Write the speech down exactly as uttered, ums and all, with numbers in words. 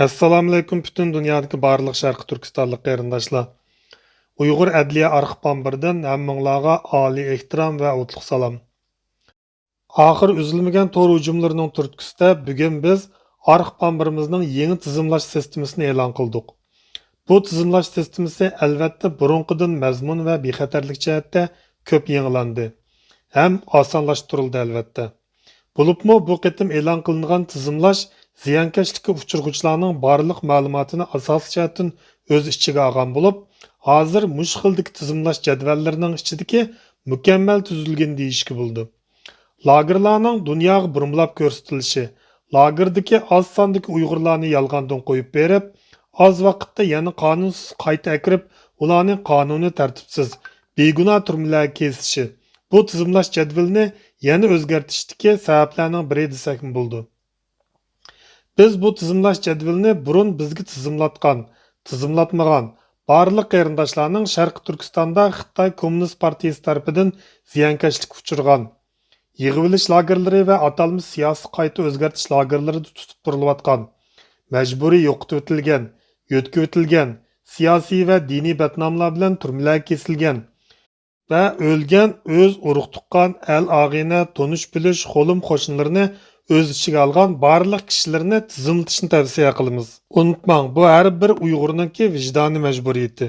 ئەسسالامۇئەلەيكۇم، پۈتۈن دۇنيادىكى بارلىق شەرقىي تۈركىستانلىق قېرىنداشلار. ئۇيغۇر ئەدلىيە ئارخىپ ئامبىرىدىن ھەممىڭلارغا ئالىي ئېھتىرام ۋە ئوتلۇق سالام. ئاخىر ئۈزۈلمىگەن تور ھۇجۇملىرىنىڭ تۈرتكىسىدە بۈگۈن بىز ئارخىپ ئامبىرىمىزنىڭ يېڭى تىزىملاش سىستېمىسىنى ئېلان قىلدۇق. بۇ تىزىملاش سىستېمىسى ئەلۋەتتە بۇرۇنقىدىن مەزمۇن ۋە بىخەتەرلىك جەھەتتە كۆپ يېڭىلاندى ھەم ئاسانلاشتۇرۇلدى ئەلۋەتتە. بولۇپمۇ بۇ قېتىم ئېلان قىلىنغان تىزىملاش زىيانكەشلىككە ئۇچرىغۇچىلارنىڭ بارلىق مەلۇماتىنى ئاساسىي جەھەتتىن ئۆز ئىچىگە ئالغان بولۇپ، ھازىر مۇشۇ خىلدىكى تىزىملاش جەدۋەللىرىنىڭ ئىچىدىكى مۇكەممەل تۈزۈلگىنى دېيىشكە بولىدۇ. لاگېرلارنىڭ دۇنياغا بۇرمىلاپ كۆرسىتىلىشى، لاگېردىكى ئاز ساندىكى ئۇيغۇرلارنى يالغاندىن قويۇپ بېرىپ، ئاز ۋاقىتتا يەنە قانۇنسىز قايتا ئەكىرىپ، ئۇلارنى قانۇنىي تەرتىپسىز، بىگۇناھ تۈرمىلەرگە كېسىشى، بۇ تىزىملاش جەدۋىلىنى يەنە ئۆزگەرتىشتىكى سەۋەبلەرنىڭ بىرى دېسەكمۇ بولىدۇ. بىز بۇ تىزىملاش جەدۋىلىنى بۇرۇن بىزگە تىزىملاتقان، تىزىملاتمىغان بارلىق قېرىنداشلارنىڭ شەرقىي تۈركىستاندا خىتاي كوممۇنىست پارتىيىسى تەرىپىدىن زىيانكەشلىككە ئۇچرىغان، يىغىۋېلىش لاگېرلىرى ۋە ئاتالمىش سىياسىي قايتا ئۆزگەرتىش لاگېرلىرىدا تۇتۇپ تۇرۇلۇۋاتقان، مەجبۇرىي يوقىتىۋېتىلگەن، يۆتكىۋېتىلگەن، سىياسىي ۋە دىنىي بەتناملار بىلەن تۈرمىلەرگە كېسىلگەن، ۋە ئۆلگەن ئۆز ئۇرۇق-تۇغقان، ئەل-ئاغىنە، تونۇش-بىلىش، قولۇم-قوشنىلىرىنى ئۆز ئىچىگە ئالغان بارلىق كىشىلىرىنى تىزىملىتىشنى تەۋسىيە قىلىمىز. ئۇنتۇماڭ، بۇ ھەر بىر ئۇيغۇرنىڭكى ۋىجدانىي مەجبۇرىيىتى.